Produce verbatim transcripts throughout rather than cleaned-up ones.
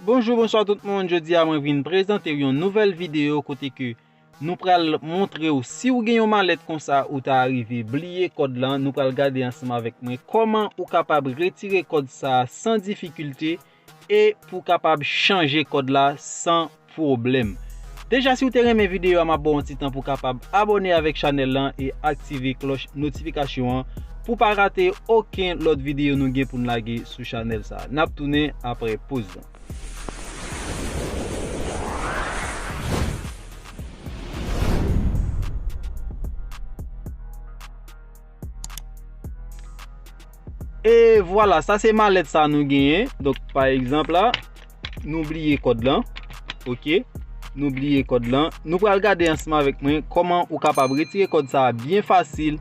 Bonjou, bonswa tout moun. Jodi a mwen vin prezante w yon nouvèl videyo kote ke nou pral montre w si w gen yon malèt konsa ou ta rive bliye kòd lan. Nou pral gade ansanm avèk mwen kòman ou kapab retire kòd sa a san difikilte e pou w kapab chanje kòd la san pwoblèm. Deja, si w te renmen videyo a, m ap ba w yon ti tan pou w kapab abòne avèk chanèl lan e aktive klòch notifikasyon an pou w pa rate okenn lòt videyo nou gen pou n lage sou chanèl sa a. N ap tounen apre poz lan. E vwala, sa se malèt sa nou genyen. Donk, pa egzanp la, nou bliye kòd lan. Oke, nou bliye kòd lan. Nou pral gade ansanm avèk mwen kòman ou kapab retire kòd sa a byen fasil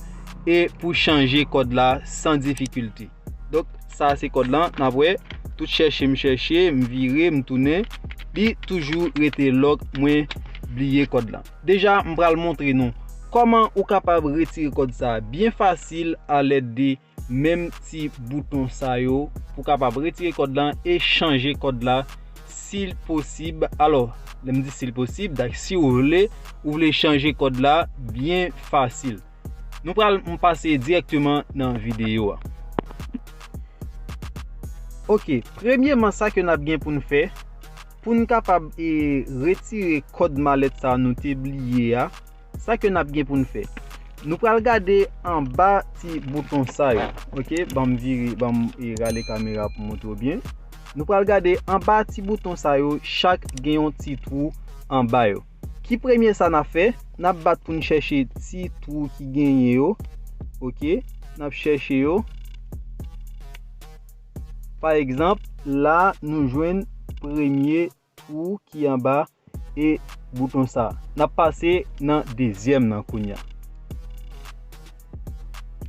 e pou chanje kòd la san difikilte. Donk, sa se kòd lan, n ap wè, tout chèche m chèche, m vire, m tounen, li toujou rete lòk, mwen bliye kòd lan. Deja, m pral montre nou kòman ou kapab retire kòd sa a byen fasil alèd de menm ti bouton sa yo pou kapab retire kòd lan e chanje kòd la si l posib. Alò, lè m di si l posib, dak si w vle, ou vle chanje kòd la byen fasil. Nou pral m pase dirèkteman nan videyo a. Oke, premyeman sa ke n ap gen pou n fè, pou n kapab e, retire kòd malèt sa nou te bliye a, sa ke n ap gen pou n fè. Nou pral gade anba ti bouton sa yo. Oke, ban m vire, ban m e, rale kamera pou montre w byen. Nou pral gade anba ti bouton sa yo, chak gen yon ti twou anba yo. Ki premye sa n ap fè? N ap bat pou n chèche ti twou ki genyen yo. Oke, n ap chèche yo. Pa egzanp, la nou jwenn premye twou ki anba e bouton sa. N ap pase nan dezyèm nan kounye a.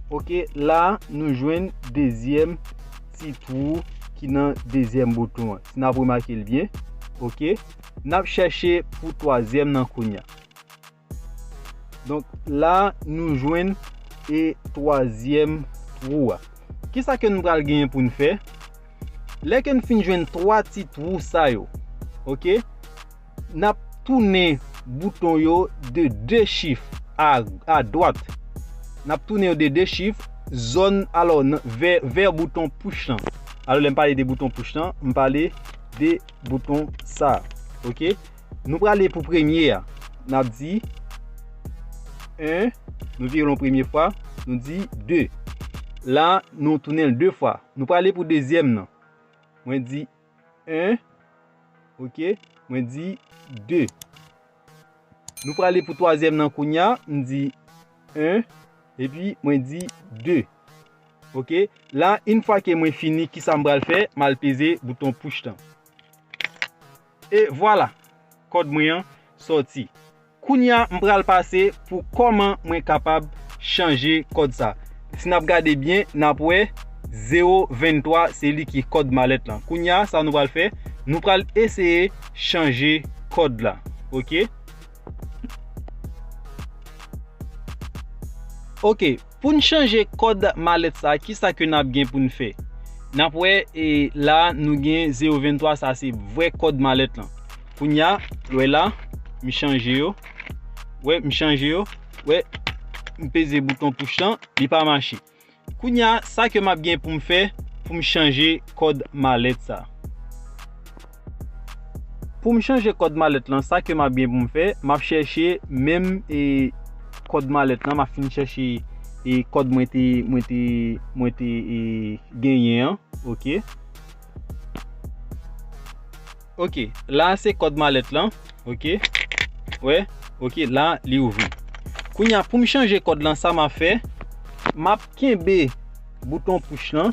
Oke, la nou jwenn dezyèm ti twou ki nan dezyèm bouton an. Si n ap remake l byen, oke, n ap chèche pou twazyèm nan kounye a. Donk, la nou jwenn e twazyèm twou a. Kisa ke nou pral genyen pou n fè? Lè ke n fin jwenn twa ti twou sa yo, oke, n ap tounen bouton yo de de chif a, a dwat. N ap tounen yo de de chif, zòn, alò, nan, vè, vè bouton push lan. Alò, lè m pale de bouton push lan, m pale de bouton sa a, oke? Nou prale pou premye a. N ap di en, nou vire l yon premye fwa, nou di de. La, nou tounen l de fwa. Nou prale pou dezyèm nan. Mwen di en, oke, mwen di de. Nou prale pou twazyèm nan kounye a, m di en, epi mwen di de. Oke, la, yon fwa ke mwen fini, kisa m pral fè? M al peze bouton push lan. E vwala, kòd mwen an sòti. Kounye a, m pral pase pou kòman mwen kapab chanje kòd sa. Si n ap gade byen, n ap wè zewo venntwa, se li ki kòd malèt lan. Kounye a, sa nou pral fè, nou pral eseye chanje kòd la. Oke? Oke, pou n chanje kòd malèt sa, kisa ke n ap gen pou n fè? N ap wè, e, la, nou gen zewo venntwa, sa se vrè kòd malèt lan. Kounye a, wè la, m chanje yo. Wè, m chanje yo. Wè, m peze bouton push lan, li pa mache. Kounye a, sa ke m ap gen pou m fè, pou m chanje kòd malèt sa. Pou m chanje kòd malèt lan, sa ke m ap gen pou m fè, m ap chèche menm, e, kòd malèt lan, m ap fin chèche, e, kòd mwen te, mwen te, mwen te, e, genyen an, oke. Oke, la se kòd malèt lan, oke. Wè, oke, la li ouvri. Kounye a, pou m chanje kòd lan, sa m ap fè, m ap kenbe bouton push lan,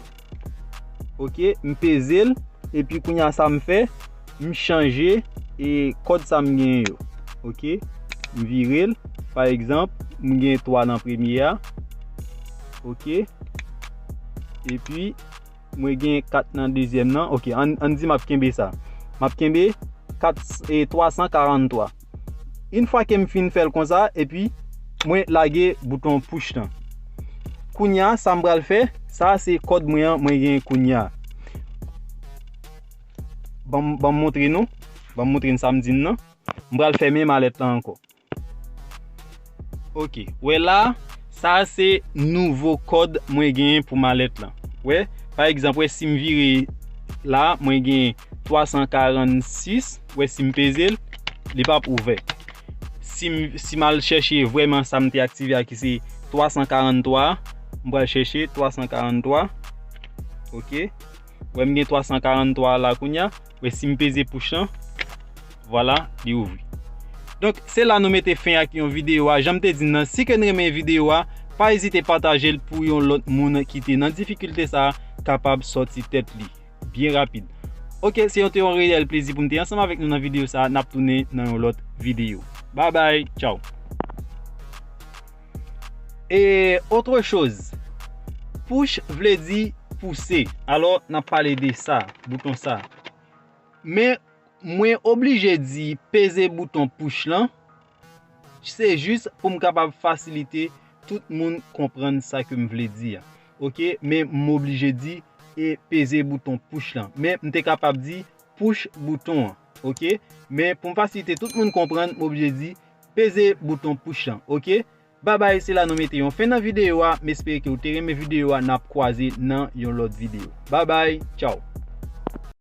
oke, m peze l, epi kounye a sa m fè, m chanje, e, kòd sa m genyen yo. Oke, m vire l, pa egzanp, m gen twa nan premye a. Oke, epi mwen gen kat nan dezyèm nan. Oke, ann, ann di m ap kenbe sa. M ap kenbe kat, e, twa san karant twa. Yon fwa ke m fin fè l konsa, epi mwen lage bouton push lan. Kounye a, sa m pral fè, sa se kòd mwen an, mwen gen kounye a. Ban m, ban m montre nou. Ban m montre n sa m di n nan. M pral fèmen malèt lan ankò. Ok, wè la, sa se nouvo kòd mwen genyen pou malèt lan. Wè, pa egzanp, wè, si m vire la, mwen genyen twa san karannsis, wè, si m peze l, li p ap ouvè. Si m, si m al chèche vrèman sa m te aktive a ki se twa san karanntwa, m pral chèche twa san karanntwa. Ok. Wè, m gen twa san karanntwa la kounye a. Wè, si m peze pouch lan, vwala, li ouvri. Donk, se la nou mete fen ak yon videyo a. Jan m te di n nan, si ke n renmen videyo a, pa ezite pataje l pou yon lòt moun ki te nan difikilte sa a kapab sòti tèt li byen rapid. Ok, se yon, te yon reyèl plezi pou m te ansanm avèk nou nan videyo sa a. N ap tounen nan yon lòt videyo. Bye bye, tchao. E autre chose, push vle di pouse. Alò, n ap pale de sa, bouton sa. Men, mwen oblije di peze bouton push lan, se jis pou m kapab fasilite tout moun konprann sa ke m vle di a. Ok, men m oblije di e peze bouton push lan. Men m te kapab di push bouton an. Ok, men pou m fasilite tout moun konprann, m oblije di peze bouton push lan. Ok, babay, se la nou mete yon fen nan videyo a. M espere ke w te renmen videyo a. N ap kwaze nan yon lòt videyo. Babay, tchao.